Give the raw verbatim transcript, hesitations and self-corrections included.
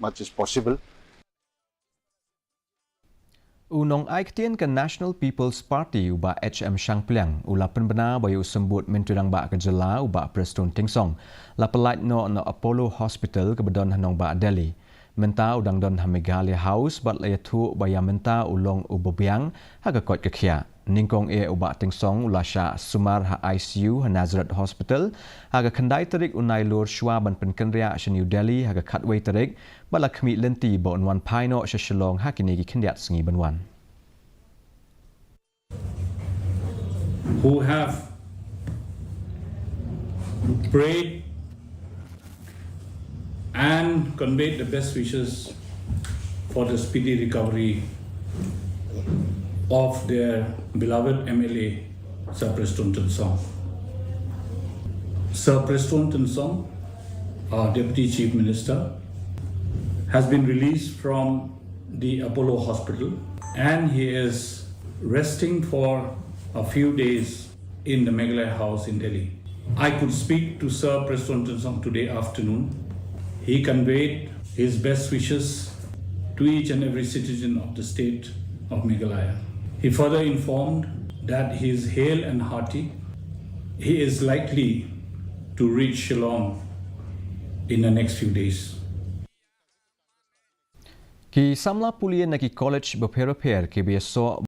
much as possible. U nongai ktien ka National People's Party u Bah H M Shangpliang u la pynbna ba ïa u symbud Myntri Rangbah ka jylla u Bah Prestone Tynsong la pyllait noh na Apollo Hospital kaba don ha nongbah Delhi. Mynta u dang don ha Meghalaya House bad la ïathuh ba ïa mynta u long uba biang ha ka koit ka khiah. Nyngkong eh u Bah Tynsong u la shah sumar ha I C U ha Nazareth Hospital ha ka khyndai tarik u Nailur shuwa ban pynkynriah sha New Delhi ha ka khatwei tarik bad la khmih lynti ba un wan phai noh sha Shillong ha kine ki khyndiat sngi ban wan. Who have prayed and conveyed the best wishes for the speedy recovery of their beloved M L A, Sir Prestone Tynsong. Sir Prestone Tynsong, our Deputy Chief Minister, has been released from the Apollo Hospital and he is resting for a few days in the Meghalaya House in Delhi. I could speak to Sir Prestone Tynsong today afternoon. He conveyed his best wishes to each and every citizen of the state of Meghalaya. He further informed that he is hale and hearty. He is likely to reach Shillong in the next few days. Ki samla pule na ki college bapher bapher kiba ïasoh